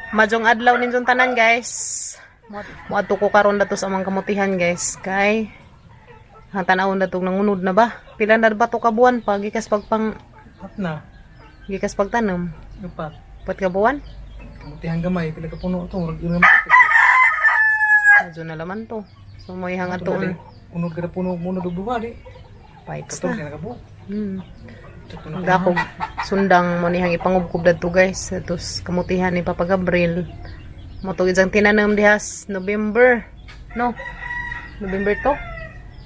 Majong adlaw ninyong tanan, guys. Muadto ko karon dato sa amang kamutihan, guys, kay ang tan-awon datong nangunod na ba? Pila na ba to ka buwan pa gikas pagpang At na. Gikas pagtanom? Upat. 4 ka buwan? Kamutihan gamay pila ka puno to, murag yun naman. Medyo na laman to. So mo ihang atoon. Unod kada puno mo na duha di. Pikes Katong na. na ka buo. Dako sundang mo nihang ipangubkob dadto, guys. Atos kamutihan ni Papa Gabriel. Mo to isang tinanom dihas November. No. November to.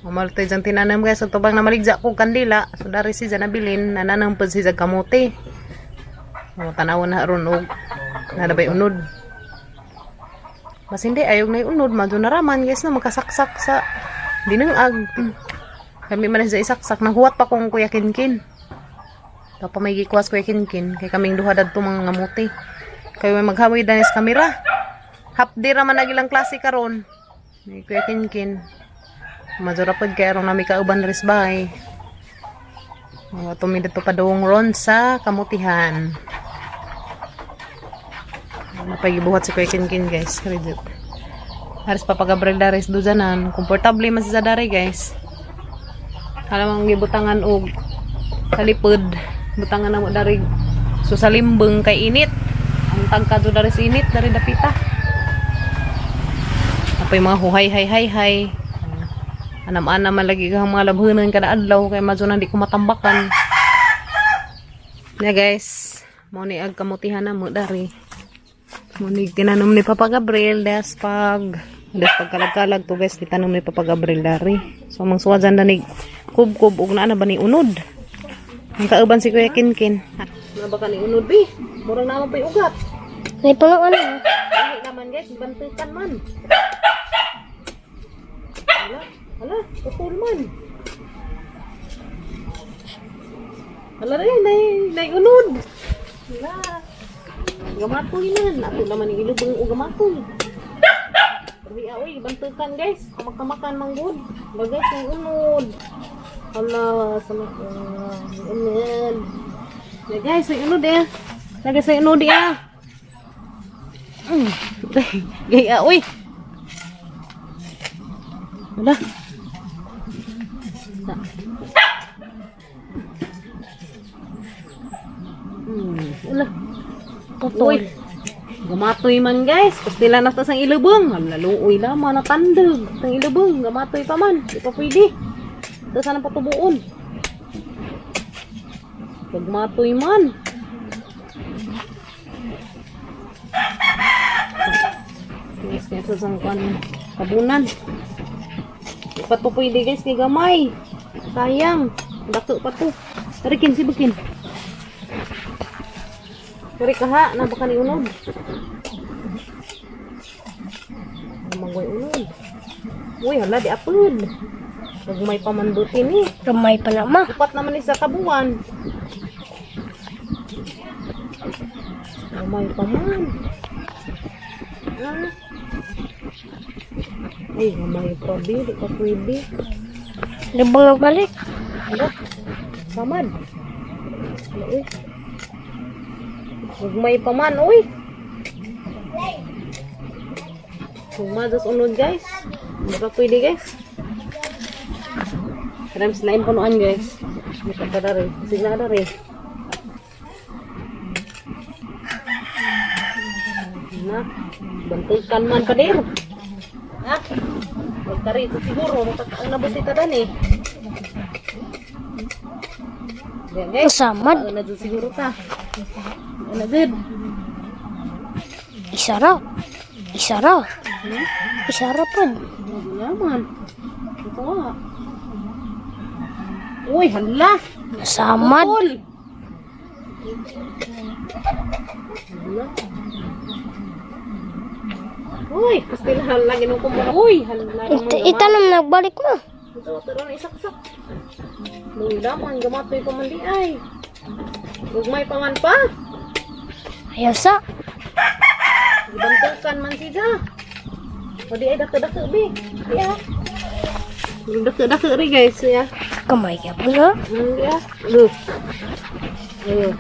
Umal to isang tinanom, guys. So tubang namaligja ko kandila. So dari si nabilin nananam pud si kamote. O tan-awon na ron og nanabay unod. Mas hindi ayog na unod, madyo naraman, guys, na makasaksak sa dinengag. Kami man sa isaksak nanghuwat pa kong Kuya Kinkin. Tapa may gikwas, Kuya Kinkin, kay kaming duha dadto mga ngamuti. Kayo may maghamoy danis kamera. Hapdi ra man ang ilang klase karon. Ni Kuya Kinkin. Madyo ra pod kay aron nami kauban ris bay. Mga tumi dito padung ron sa kamutihan. Napagibuhat si Kuya Kinkin, guys. Credit. Haris Papa Gabriel Dares dujanan. Komportable man si sa dari, guys. Alam ang gibutangan og talipod. Butangan na mo dari. So sa limbeng kay init. Ang tagka do dari sa init dari dapita. Apay mga huhay hay hay hay. Anam-anam man lagi kang mga labhanan kada adlaw kay madyo na di ko matambakan. Ya guys, mo ni ag kamutihan na mo dari. Mo ni tinanom ni Papa Gabriel des pagkalag-kalag to, guys, tinanom ni Papa Gabriel dari. So amang suwajan danig kub-kub og naa na ba ni unod. Ang kauban si Kuya Kinkin. Na ba ka ni unod bi? Murang naman pa'y ugat. May puno ano. Dili naman, guys, bantukan man. Hala, hala, putol man. Hala rin, nay unod. Hala. Gamatoy na. Ato naman yung ilubong o gamatoy. Sabi, ah, uy, bantukan, guys. Kamakamakan manggod. Bagay yung unod. Hala, sama yung unod. Ya, guys, yung unod eh. Lagay sa unod eh. Gaya, uy. Wala. Wala. Putol. Uy. Gamatoy man, guys. Pastila na ta sang ilubong. Ang laluoy lama na tandog. Sang ilubong. Gamatoy pa man. Di pa pwede. Ito sana patubuon. Pagmatoy man. Guys, kaya sa sangkan kabunan. Di pa to pwede, guys, kay gamay. Sayang. Dako pa to. Tarikin, sibukin. Kari kaha, na baka ni unod. Manggoy unod. Uy, hala, di apod. Gagmay pa man buti ni. Gamay pa na ma. Upat naman ni sa kabuan. Gamay pa man. Ah. Ay, gamay pa, di. Di pa pwede. Libang balik. Hala. Samad. Hala, uy. Gugmay pa man, uy. Gugma, das unod, guys. Hindi pa pwede, guys. Rams, lain punuan, guys. Hindi pa dari. Sige na dari. Na, bantukan man pa din. Ha? Magkari ito siguro. Ang nabusita dan eh. Yan, guys. Masamad. Ano na dyan siguro ta. Ano na dyan? Isa ra. Isa ra. Isa ra pod. Ano naman? Ito nga. Uy, hala! Nasamad. Putol! Hala. Uy, pastila hala, ginukom mo na. Uy, hala naman. Itanong nagbalik mo. Ito, pero na isaksak. Nung laman, gamatoy pa man di ay. Gugmay pa man pa. Ayaw sa. Gibantukan man siya. O di ay dako-dako bi. Di ah. Dako-dako ri, guys, ya. Gamay ka po na. Di ah. Look. Ayo.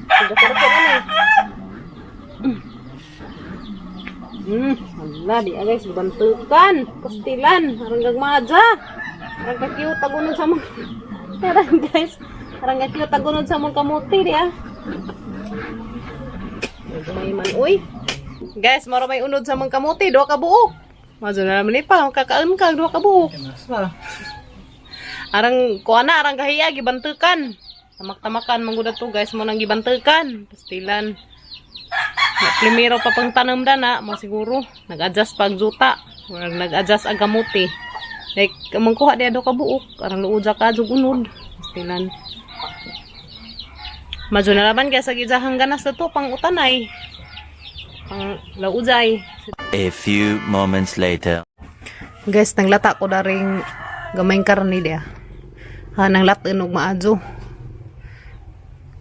Dako-dako na ni. Ala di ah, guys, bantukan, pastilan, arang gagmaja. Arang ka cute agunod sa mga Arang guys, arang ka cute agunod sa mga kamuti di ah. May man uy. Guys, maro may unod sa mga kamuti, duha ka buok. Mazo na naman ni pa, kakaon ka duha ka buok. Kanasa. Arang kuha na, arang kahiya, gibantukan. Tamak-tamakan, manggudat to guys, mo nang gibantukan. Pastilan. Na, primero pa pang tanom da na, mo siguro. Nag-adjust pag juta. Murag nag-adjust ang kamuti. Like, mangkuha diya do ka buok. Arang luoja ka, jug unod. Pastilan. Madyo na laban kaya sa gijahang ganas na to, pang utanay. Pang laujay. A few moments later. Guys, naglata ko na rin gamayng karne dia. Ha, nang latin og maadyo.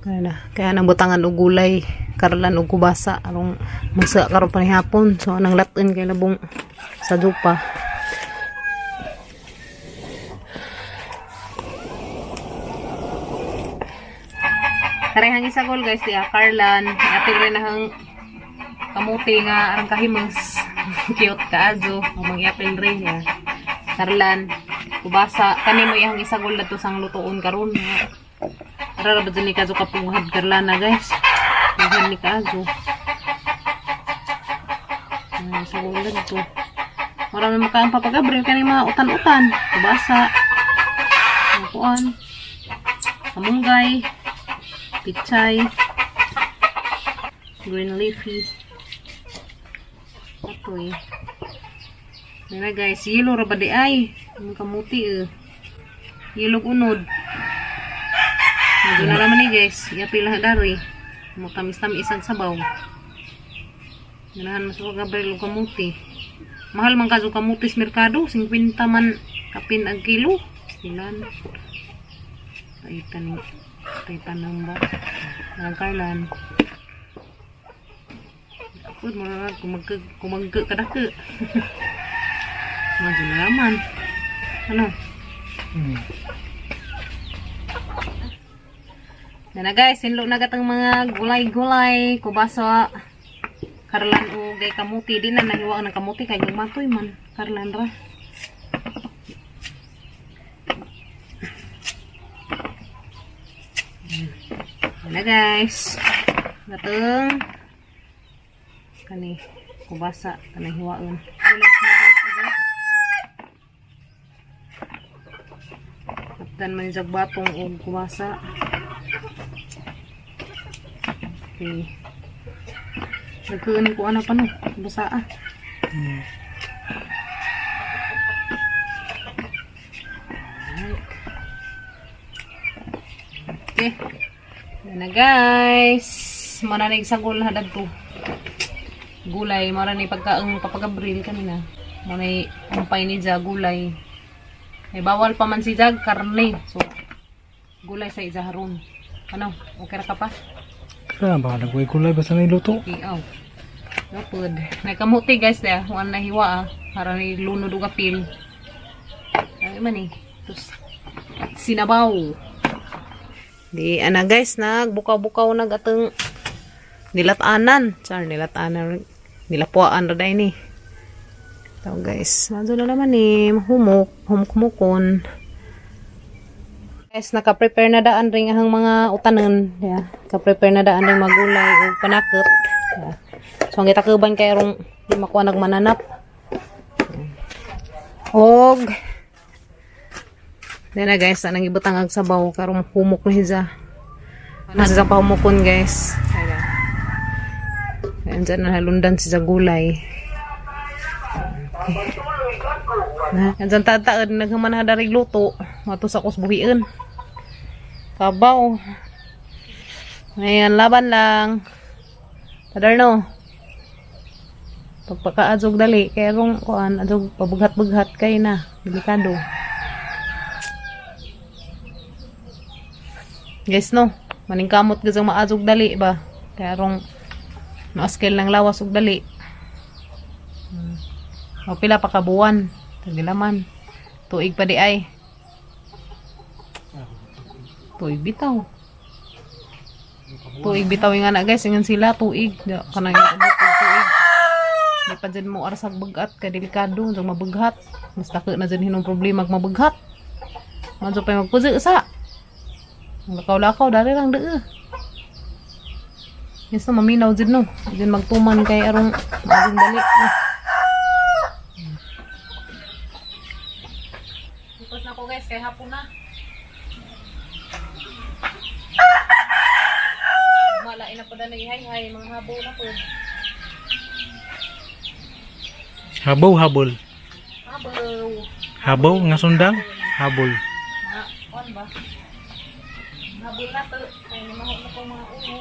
Kaya na, kaya nang butangan og gulay, karlan og kubasa arong masa karon panihapon. So nang latin kay labong sa jupa. Karehang isagol guys diya, Carlan, apil rin na hang kamuti nga arang kahimos. Cute kaadyo, umang iapil rin ya. Karlan, kubasa, kani mo iyang isagol dato sang lutoon karon. Ara ra ba dyan ni kadyo kapunghad Karlan na guys. Pughad ni kadyo. Ay, isagol dato. Marami makaang papagabril kani mga utan-utan, kubasa. Ang kuan. Kamunggay, pichay, green leafy. Atoy. Nana guys, yelo ra ba di ay? Ang kamuti eh. Yelo unod. Medyo na naman ni guys. Iapil na dari. Mutamis-tamis isang sabaw. Ganahan mas wa Gabriel og kamuti. Mahal man kaso kamuti sa merkado. 50 man kapin ang kilo. Ilan? Ay, taning. Ay, tanong ba? Ang kailan? Ako, mga kumagka, kumagka kadaka. Medyo na naman. Ano? Na guys, sinlo na gatang mga gulay-gulay, kubasa, karlan o gay kamuti. Di na nahiwa ng kamuti kay gumatoy man. Karlan ra. Na guys. Gatong kani kubasa kanang hiwaon. Gulay na guys. Kaptan man yung batong og kubasa. Okay. Nagkuunin ko ano pa no. Basa ah. Alright. Okay. Yan na guys. Mananig sa gul na to. Gulay. Mara ni pagkaang papagabril kanina. Muna umpay ni Ja gulay. May bawal pa man si Jag karne. So, gulay sa iza haron. Ano? Okay ra ka pa? Kaya ba nagway-gulay basta na iluto. Iaw. Gapod. Nagkamuti guys da. Huwag na hiwa ah. Para ni lunod og apil. Ay man eh. Tapos, sinabaw. Di ana guys, nagbukaw-bukaw nag atong nilatanan. Char, nilatanan. Nilapuan ra day ni. So guys, nandun na naman eh. Humok. Humok-humokon. Guys, naka-prepare na daan ring ang mga utanon. Yeah. Naka-prepare na daan ring magulay o panakot. Yeah. So, ang gitakuban kay rong di makuha nagmananap. Og Then na guys, anang ibutang ang sabaw karong humok na siya. Nasa sa pahumokon guys. Ayan. Ayan dyan nahalundan siya gulay. Okay. Na, yan dyan tataon, naghaman na darig luto. Mato sa kusbuhiin. Kabaw. Ayan, laban lang. Padarno. Pagpakaadjog dali, kaya rong kuan, adjog pabughat-bughat kay na. Delikado. Guys no, maningkamot gud ang maadjog dali ba. Kaya rong maaskil ng lawas og dali. O pila pa ka buwan, tagilaman. Tuig pa di ay. Tuig bitaw. Tuig bitaw nga na guys, ingon sila tuig. Di kanang abot og tuig. Di pa dyan mo arsag bagat kay delikado jang mabaghat. Mas dako na dyan hinong problema ag mabaghat. Manso pa magpuzi sa. Ang lakaw-lakaw dali lang dee. Yes, no, maminaw dyan no. Dyan magtuman kay arong maaging dali. Ah. Tapos na ko guys, kay hapon na. Malain na po na naghihay-hay, mga habo na po. Habaw, habol. Habaw. Habaw, nga sundang, habol. Mga, on ba? Habol na to. Kaya limahok na po mga uno.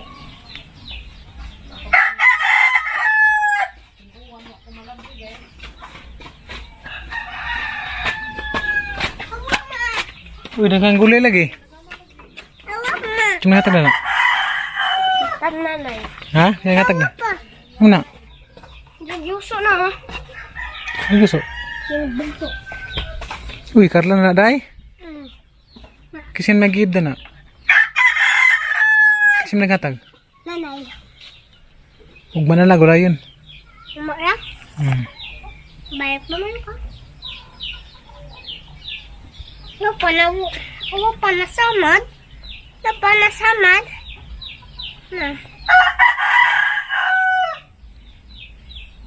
Buwan mo ako malabdi guys. Uy, daghang gulay lagi. Cuma hatag na na. Tananay. Ha? Yung hatag na. Ano na? Yuso na oh. Ay, gusto. Yung bugto. Uy, Carla na day. Kisin mag-iib na na. Kisin naghatag. Nanay. Ug manala gulayon. Umara? Hmm. Bayad naman ko. Wa pa na wa pa na samad. Na pa na samad. Na.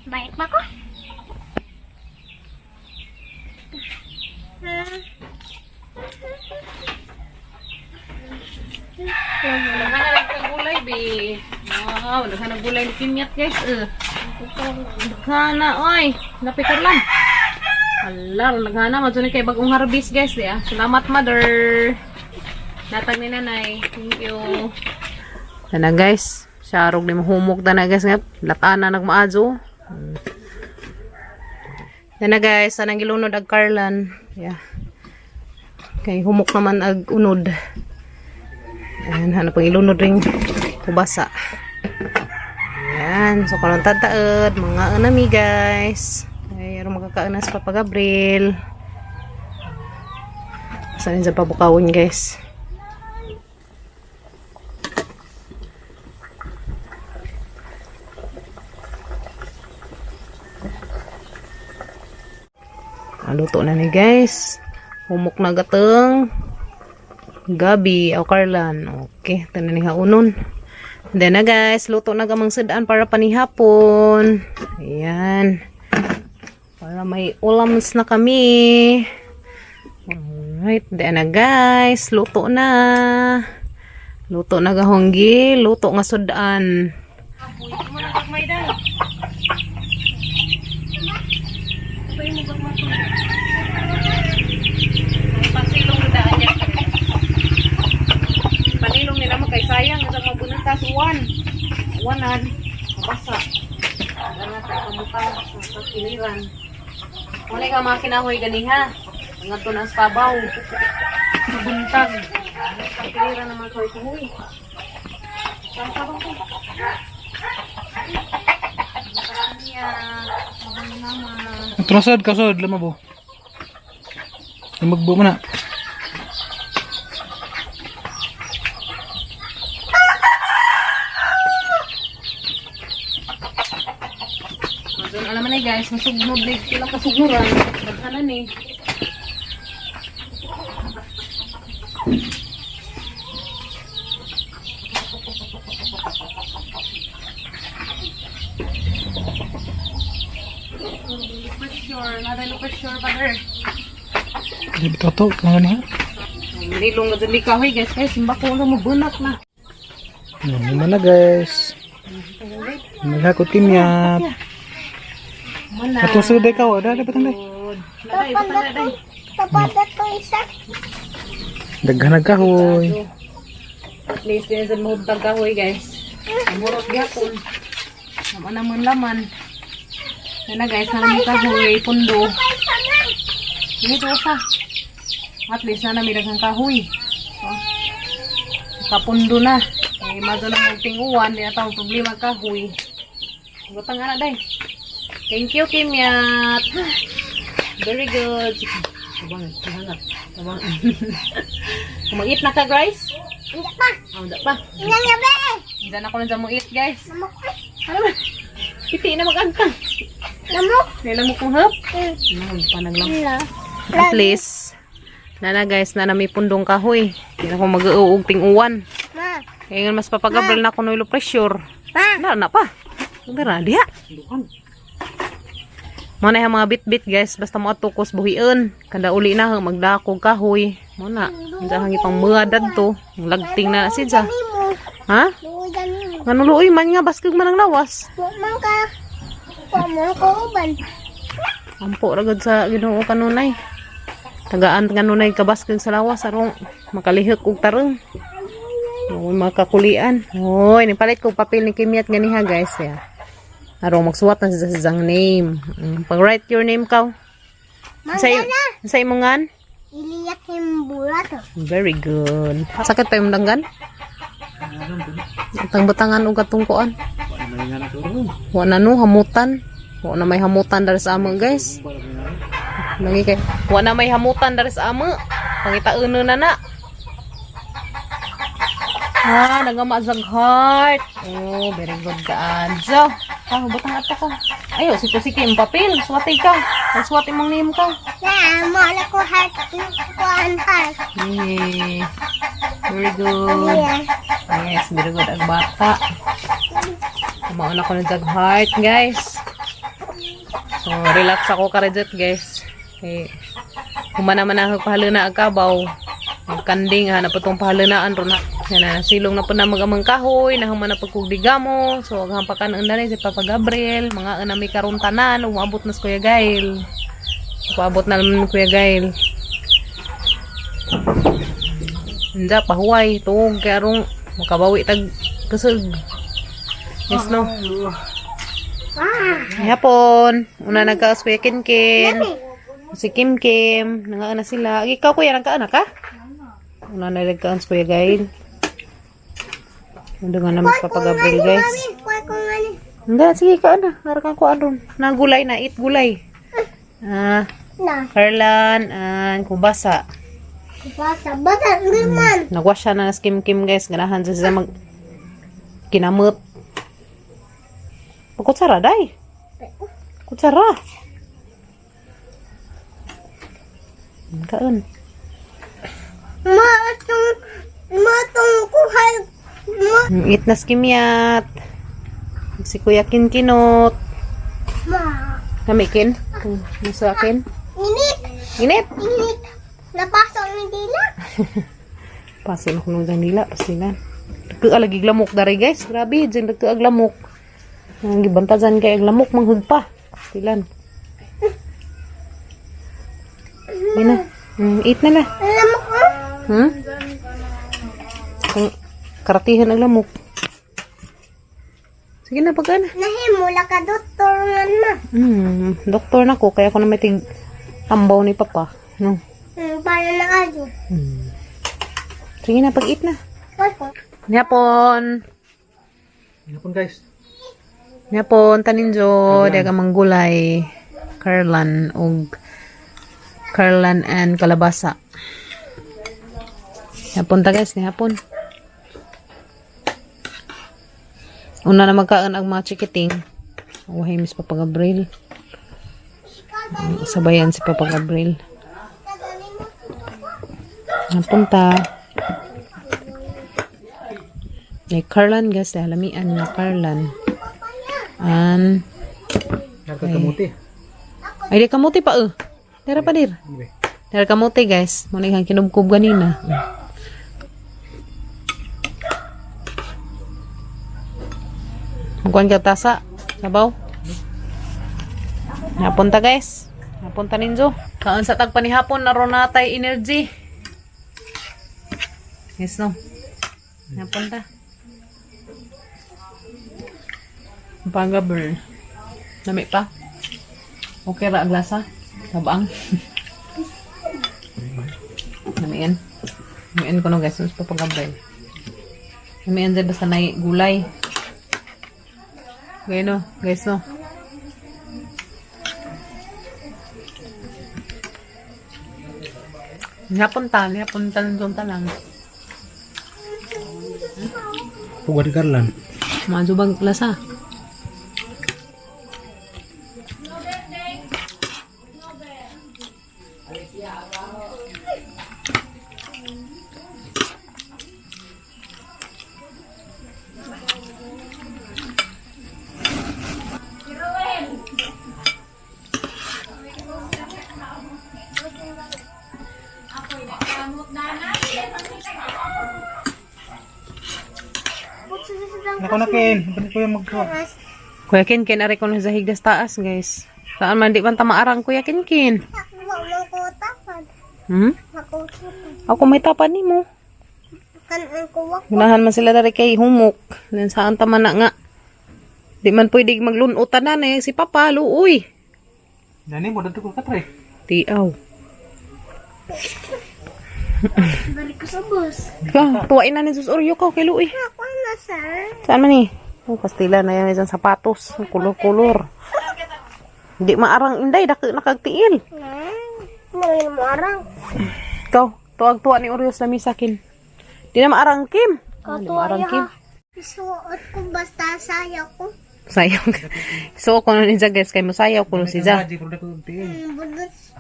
Bayad ba ko? Hmm. Daghan na lang kang gulay, be. Wow, daghan na gulay ni Kimyat, guys. Eh. Daghan na, oy. Napikar lang. Hala, daghan na. Madyo ni kay bagong harvest, guys. Di, ah. Salamat, mother. Natag ni nanay. Thank you. Tana, guys. Sarog ni mahumok tana, guys. Nga, lataan na nagmaadyo. Tana, guys. Anang gilunod ag Carlan. Yeah. Kay humok naman ag unod. Ayan, hanap ang ilunod ring kubasa. Ayan, so karon tataod, mga anami guys. Ay, aron makakaunas Papa Gabriel. Saan sa pabukawin guys. Luto na ni guys. Humok na gateng. Gabi o Carlan. Okay, tanan ni haunon. Then na guys, luto na gamang sudan para panihapon. Ayan. Para may ulams na kami. Alright, then na guys, luto na. Luto na gahonggi, luto nga sudan. Pansilong daan niya. Panilong nila mo kay sayang sa mabunatas uwan. Uwanan, mabasa. Wala sa kamutang sa kiliran. Wala ka mga kinahoy ganiha. Ang ato na sa pabaw. Buntag. Sa kiliran naman kahoy kuhoy. Sa pabaw ko. Niya. Trasad kasod lamabo. Magbo mo na. Doon alam na guys, masugnod na ilang kasugnuran. Daghanan eh. Pressure, naday lo pressure brother. Di toto kung ano ha. Nilong na dali kahoy guys, kay simba ko lang mabunak na. Ano na guys. Maghakot kimyat. Mana. Ato day ka wala dapat day. Naday, butang day. Tapada to isa. Daghan kahoy. At least din sa mahubtag kahoy guys. Amurot gyapon. Naman naman laman. Yan na guys, naman kahoy, pundo. Isa na. Dito sa. At least na nami daghang kahoy. Oh. Kapundo na. Eh, mazo lang ang tinguan, di na tawag problema kahoy. Butang ana day. Thank you, Kimyat. Very good. Tabang, hangat. Tabang. Kumait na ka, guys? Hindi pa. Oh, da pa. Hindi na ba? Diyan ako lang dyan mo eat, guys. Namok. Ano ba? Piti na mag-angkang. Lamok. Nilamok kong hap? No, pa naglamok. Wala. At least, nana guys, na may pundong kahoy. Hindi na ko mag-uog ting-uwan. Ma. Kaya nga mas papagabril na ako no pressure. Ma. Na na pa. Dara diha. Mo na yung mga bit-bit guys, basta mo atukos buhion. Kada uli na magdakog kahoy. Mo na. Unsa hang ipang mga dadto. Lagting na sidya. Nimo. Ha? Luoy nimo. Nganuloy man nga baskog man ang lawas. Wa man ka. Wa man ko uban. Ampo ra gud sa Ginoo kanunay. Tagaan kanunay kabaskog sa lawas arong makalihok og tarong. Uy, mga kakulian. Hoy, nipalit ko papel ni Kimyat ganiha guys ya. Arong magsuwat na sa siyang name. Pag write your name ka. Sa Manggala. sa imong ngan? Iliyakin bulato. Very good. Sakit pa yung danggan? Atang batangan og atong kuan. Wa na no hamutan. Wa na may hamutan dari sa amo guys. Lagi kay wa na may hamutan dari sa amo. Pangitaon na na. Ah, nagama sa heart. Oh, very good ka, Anjo. Ah, butang ato ko. Ayo, si Kim papel. Suwati ka. Suwati mong name ka. Na, mala ko heart. Kuan heart. Yay. Very good. Yeah. Yes, very good ang bata. Kumaon ako ng jag heart, guys. So, relax ako karejot, guys. Okay. Human naman ako pahalana ang kabaw. Magkanding, hanap itong pahalanaan ron. Yan na, silong na po na mag-amang kahoy, nahuman na pagkugdigamo. So, ang hampakan ang danay si Papa Gabriel, mga anami karon tanan, umabot na si Kuya Gail. Paabot na naman ni Kuya Gail. Hindi, pahuway, tuog, kaya arong makabawi tag kusog. Yes, no? Ah. Hapon, una nagkaos Kuya Kinkin. Si Kim Kim, nangaana sila. Ikaw kuya, nagkaana ka? Una na nagkaos Kuya Gail. Ano nga naman sa Papa Gabriel, guys. Kuan ko nga ni. Hindi, sige ka na. Harakan ko aron. Nagulay na, eat gulay. Ah, Na. Carlan, and kubasa. Basa, basa, man. Nagwasya na si Kim Kim guys. Ganahan siya siya mag kinamot. Kutsara day. Kutsara. Kaon. Ma, itong, ma, itong kuha, ma, Eat na si Kimyat. Si Kuya Kinkinot. ma. Namikin? Nasa akin? Init, Init! init. Napasok ni Dila. Paso na kuno dyan nila, pasilan. Nagkaag lamok dari guys. Grabe, dyan nagkaag lamok. Ang gibanta dyan kay ag lamok, manghug pa. Pasilan. Yun na. Eat na na. Alam mo ko? Hmm? Kung karatihan ang lamok. Sige na, pagka na. Nahimula ka, doktor nga na. Doktor na ko, kaya ko na may tig tambaw ni Papa. No. Para na kayo. Sige na, pag-eat na. Ako. Nyapon. Hapon guys. Nyapon, taninjo, di ka manggulay. Carlan og Carlan and kalabasa. Nyapon ta guys, nihapon. Una na magkaan ang mga chikiting. Uhay Miss Papa Gabriel. Sabayan si Papa Gabriel. Napunta. May Carlan guys, halamian nga Carlan. An Nagkakamuti. Ay, di kamuti pa eh. Tara pa dir. Tara kamuti guys. Muna yung kinubkub ganina. Magkuhan ka tasa. Sabaw. Napunta guys. Napunta ninjo. Kaan sa tagpanihapon, naroon natay energy. Yes no. Napunta. Pagaber. Lami pa. Okay ra ang lasa. Tabang. Lamian. Lamian ko no guys, mas papagabay. Lamian dyan basta na gulay. Gaya no, guys no. Nihapon ta, nihapon ta nandun ta lang. Pugad Carlan. Medyo bang lasa? Ako na, Ken. Balik ko yung magkuha. Kuya Ken Ken, ari ko na sa higdas taas, guys. Saan man di man tamaarang, Kuya Ken Ken. Wa man ko tapad. Ako tapad. Ako may tapad nimo. Kan ang kuwak. Gunahan man sila dari kay humok. Then saan tama na nga. Di man pwede maglunutan na eh. Si Papa, luoy. Dani mo dito ko katry. Tiaw. Balik ko sa bus. Ka, tuwain na ni Sus Oreo ka kay luoy. Ako na sa. Saan man eh? Oh, pastila na yan isang sapatos. Ang Kulor-kulor. Di maarang inday, daki nakagtiil. Mangin mo arang. Ikaw, tuwag-tuwa ni Oreo sa misakin. Di na maarang Kim. Ah, di maarang Kim. Isuot ko basta sayaw ko. Sayaw. So, ko na ni Za, guys, kay musayaw ko no si Za. Di ko dako tiil. Budus.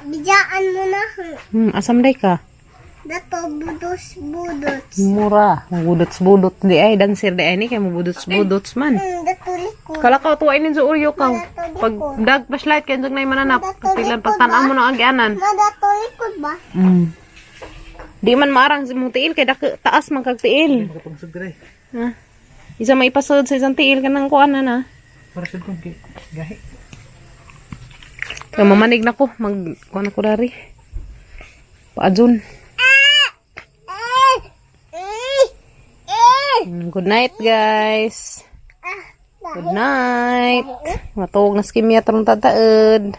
Bidyaan mo na. Asam day ka? Dato budus budus. Mura. Mabudots-budot. Di ay, dancer di ay ni kay mabudots-budots man. Dato likod. Kala ka, tuwain ni Oreo ka. Pag dag flashlight kay na mananap. Pastilan pagtan-aw mo na ang gianan. Madato likod ba? Di man maarang si mong tiil kay daki taas man kag tiil. Makapagsug dre. Ha? Isa may ipasod sa isang tiil kanang kuan na na. Para sa kong gahi. Kaya mamanig na ko, mag kuan ako dari. Paadjun. Good night, guys. Good night. Matuog na si Kimia tarong tataed.